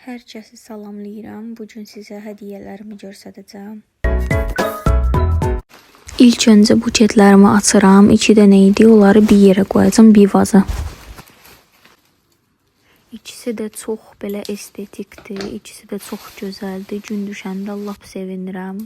Hər kəsi salamlayıram. Bu gün sizə hədiyyələrimi göstərəcəm. İlk öncə buketlərimi açıram. 2 dənə idi. Onları bir yerə qoyacağam, bir vaza. İkisi də çox belə estetikdir. İkisi də çox gözəldir. Gün düşəndə lap sevinirəm.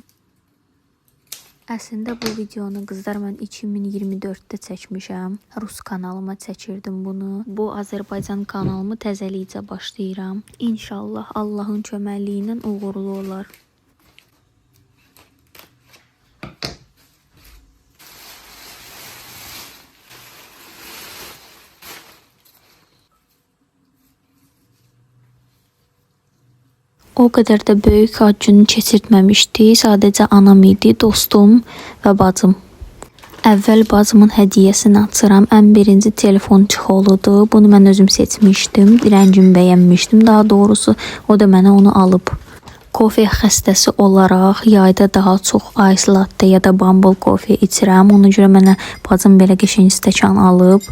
Əslində bu videonu qızlar mən 2024-də çəkmişəm. Rus kanalıma çəkirdim bunu. Bu Azərbaycan kanalımı təzəlikcə başlayıram. İnşallah Allahın köməkliyi ilə uğurlu olar. O qədər də böyük ad günü keçirtməmişdi. Sadəcə anam idi, dostum və bacım. Əvvəl bacımın hədiyyəsini açıram. Ən birinci telefon çixoludur. Bunu mən özüm seçmişdim. Rəngini bəyənmişdim. Daha doğrusu o da mənə onu alıb. Kofe xəstəsi olaraq yayda daha çox ice latte ya da bumble kofe içirəm. Ona görə mənə bacım belə qəşəng stəkan alıb.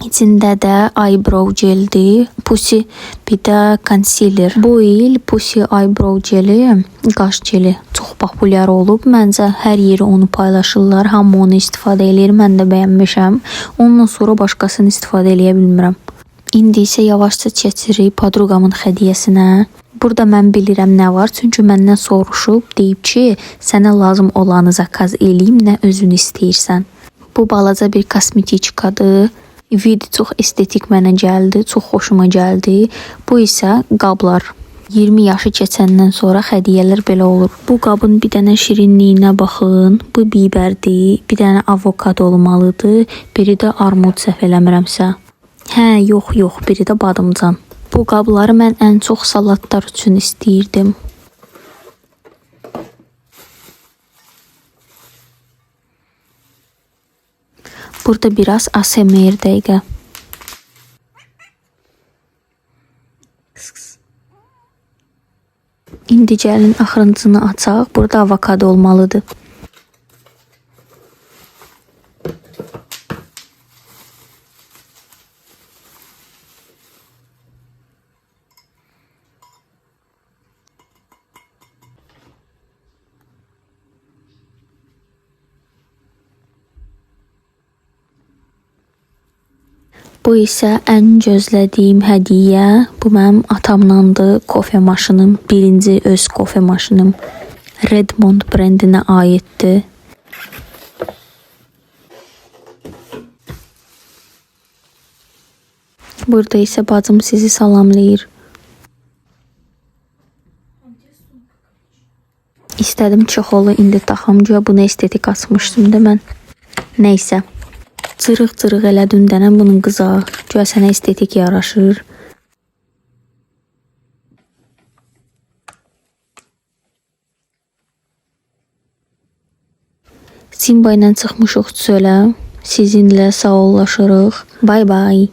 İçində də eyebrow geldir, Pussy bir də concealer. Bu il Pussy eyebrow geli, qaş geli çox populyar olub. Məncə hər yeri onu paylaşırlar. Hamı onu istifadə eləyir. Mən də bəyənmişəm. Ondan sonra başqasını istifadə eləyə bilmirəm. İndi isə yavaşca keçirik podruqamın hədiyyəsinə. Burada mən bilirəm nə var, çünki məndən soruşub, deyib ki, sənə lazım olanı zakaz eləyim, nə özün istəyirsən. Bu balaca bir kosmetiçkadır. Vidi çox estetik mənə gəldi, çox xoşuma gəldi. Bu isə qablar. 20 yaşı keçəndən sonra hədiyyələr belə olur. Bu qabın bir dənə şirinliyinə baxın. Bu bibərdir, bir dənə avokado olmalıdır, biri də armud səhv eləmirəmsə. Hə, yox, yox, biri də badımcan. Bu qabları mən ən çox salatlar üçün istəyirdim. Burada biraz ASMR dəqiqə. İndi gəlin axırıncını açaq. Burada avokado olmalıdır. Bu isə ən gözlədiyim hədiyyə. Bu mənim atamdandır. Kofe maşınım. Birinci öz kofe maşınım. Redmond brendinə aiddir. Burada isə bacım sizi salamlayır. İstədim çexolu indi taxam. Güya bunu estetik açmışdım da mən. Nəysə. Cırıq-cırıq elədim dənə bunun qıza. Güya sənə estetik yaraşır. Simba ilə çıxmışıq çölə. Sizinlə sağollaşırıq. Bay bay.